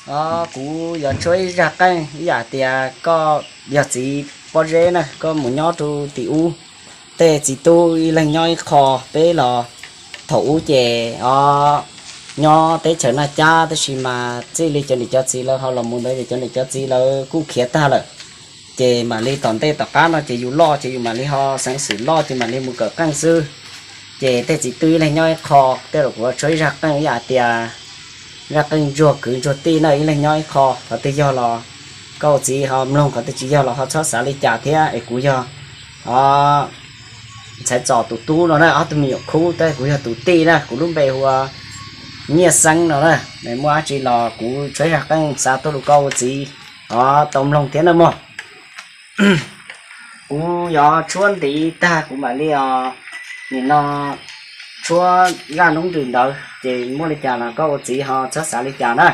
Kuv yuav tshuab ib zaj qeej ib yam tias koj yog txiv pob zeb na, koj mus nyob rau tim ub, tej txiv tub ib leeg nyob ib qho, peb los thaum ub ces o nyob teb chaws Naj Cab, tab sis mas txij li cov niam cov txiv lawv ho los mus ntawd ces cov niam cov txiv lawv kuj khiav tag lawm. Ces mam li tom ntej tom qab no ces yus loj ces yus mam li ho xeev xwm loj ces mam li mus kawm qeej xwb. Ces tej txiv tub ib leeg nyob ib qho, tej zaum kuv yuav tshuab ib zaj qeej ib yam tias zaj qeej ntsuag kwv ntsuag tij na, ib leeg nyob ib qho. Qhov twg yog los koj ua txiv ho mloog, qhov twg tsis yog los ho txhob xav li cas thiab. Es kuv yog o ntxhais Txos tus tub no na, ob tug me nyuam khub, tab kuv yog tus tij na, kuv lub npe hu ua Nyiaj Xeeb no na. Muaj dab tsi los kuv tshuab ib zaj qeej xa tuaj rau koj ua txiv o tau mloog thiab na mog. Kuv yuav tshuab ntiv tag kuv mam li o nim no tshuab zaj noob nrws ntawd, ces muaj li cas los koj ua txiv ho txhob xav li cas na.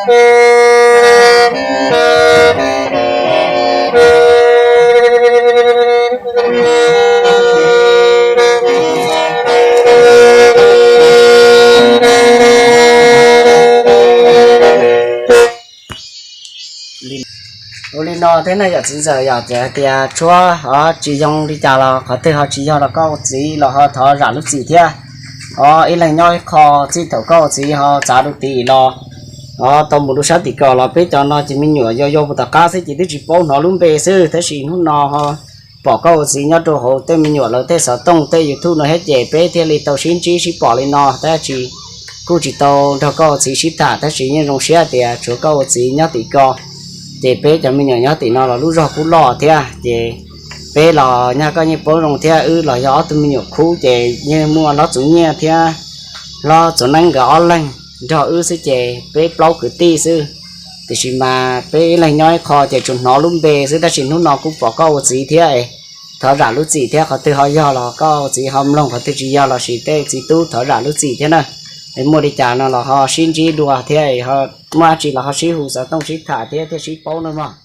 Ua li no thiab na yom txiv ntxawm, yog tias tias tshuab ho tsis zoo li cas los qhov twg ho tsis yog los koj ua txiv los ho thov zam lub txim thiab. Os, ib leeg nyob ib qho, txij thaum koj ua txiv ho txav rau tim los os, tau mus rau sab tim ko los peb cov no ces me nyuam yau yau puag tom qab xwb ces twb tsis paub hnov lub npe xwb, tab sis hnub no ho pom koj ua txiv nyob rau hauv tej me nyuam lawv tej xov tooj tej YouTube no thiab ces peb thiaj li tau sib ntsib sib pom li no, tab sis kuj tsis tau nrog koj ua txiv sib tham, tab sis yeej zoo siab tias tshuav koj ua txiv nyob tim ko, ces peb cov me nyuam nyob tim no los lub zog kuj loj thiab, ces peb los nyog koj yeej paub zoo thiab, wb los yog ob tug me nyuam khub ces yeej muaj hlob Txoov Nyiaj thiab hlob Txoov Neeb nkawd ob leeg nrog wb xwb ces peb plaub kwv tij xwb. Tiam sis mas peb ib leeg nyob ib qho ces tsuas hnov lub npe xwb, tab sis hnub no kuj pom koj ua txiv thiab, thov zam lub txim thiab, qhov twg ho yog los koj ua txiv ho mloog, qhov twg tsis yog los sis tej txiv tub thov zam lub txim thiab na. Es muaj li cas no los ho sib ntsib dua thiab, muaj dab tsi los ho sib hu xov tooj sib tham thiab thiaj sib paub na mog.